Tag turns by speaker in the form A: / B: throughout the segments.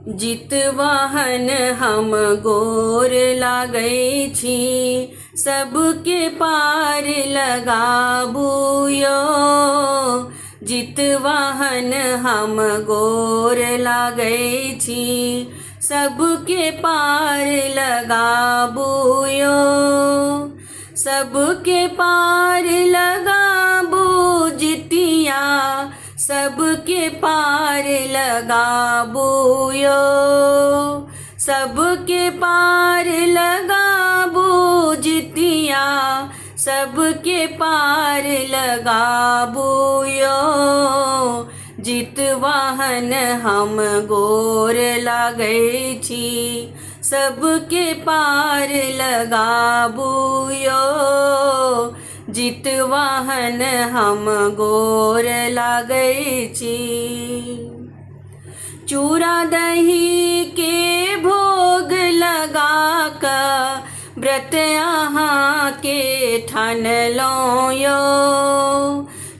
A: जितवाहन हम गोर लागै छी, सबके पार लगाबू यौ। जितवाहन हम गोर लागै छी, सबके पार लगाबू यौ। सबके पार लगाबू जितिया, सबके पार लगाबू यौ। सबके पार लगाबू जितिया, सबके पार लगाबू यौ। जितवाहन हम गोर लागै छी, सबके पार लगाबू यौ। जितवाहन हम गोर लागै छी। चूड़ा दही के भोग लगा कऽ व्रत अहाँके ठानलहुँ यौ।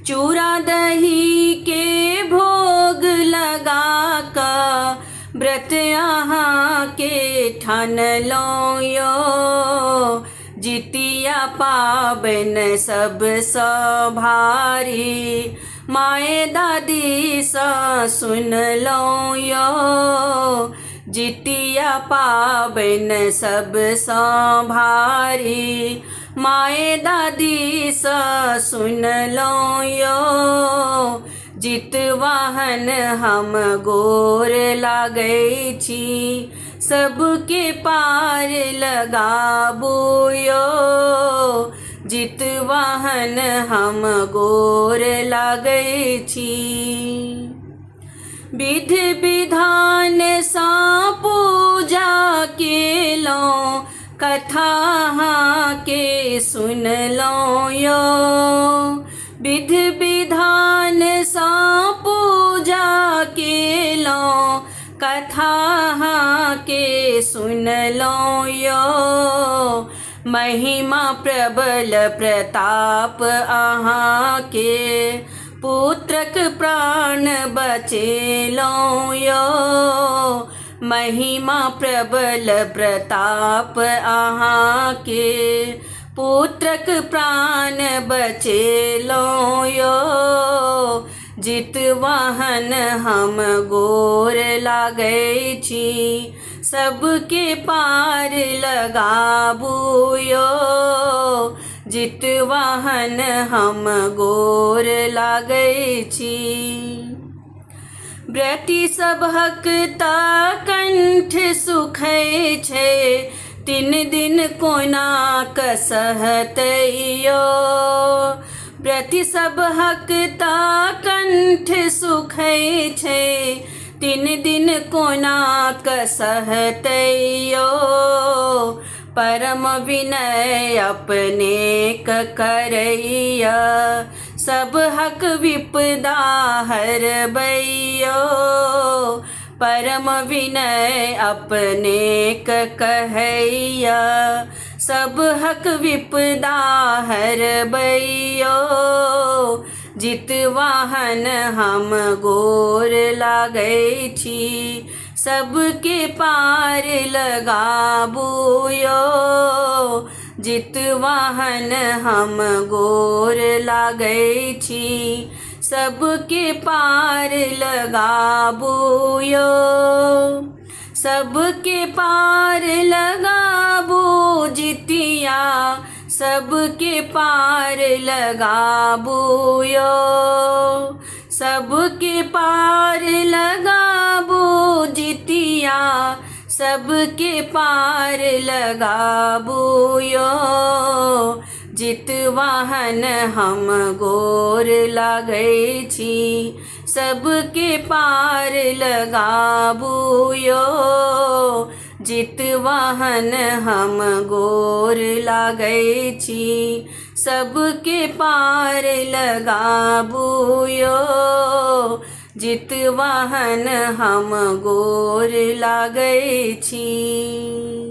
A: चूड़ा दही के भोग लगा कऽ व्रत अहाँके ठानलहुँ यौ। जितिया पाबनि सबसँ भारी माय दादीसँ सुनलहुँ यौ। जितिया पाबनि सबसँ भारी माय दादीसँ सुनलहुँ यौ। जितवाहन हम गोर लागै छी, सबके पार लगाबू यौ। जितवाहन हम गोर लागै छी। विधि विधानसँ पूजा केलहुँ, कथा अहाँके सुनलहुँ यौ। विधि विधानसँ पूजा केलहुँ, कथा अहाँके सुनलहुँ यौ। महिमा प्रबल प्रताप अहाँके, पुत्रक प्राण बचेलहुँ यौ। महिमा प्रबल प्रताप अहाँके, पुत्रक प्राण बचेलहुँ यौ। जितवाहन हम गोर लागै छी, सबके पार लगाबू यौ। जितवाहन हम गोर लागै छी। व्रती सबहक तऽ कंठ सुखै छै, 3 दिन कोना कऽ सहतै यौ। व्रती सबहक तऽ कंठ सुखै छै, 3 दिन कोना कऽ सहतै यौ। परम विनय अपने करैया, सबहक विपदा हरबैयौ। परम विनय अपने कहैया, सबहक विपदा हरबैयौ। जितवाहन हम गोर लागै छी, सबके पार लगाबू यौ। जितवाहन हम गोर लागै छी, सबके पार लगाबू यौ। सबके पार लगाबू जितिया, सबके पार लगाबू यौ। सबके पार लगाबू जितिया, सबके पार लगाबू यौ। जितवाहन हम गोर लागै छी, सबके पार लगाबू यौ। जितवाहन हम गोर लागै छी, सबके पार लगाबू यौ। जितवाहन हम गोर लागै छी।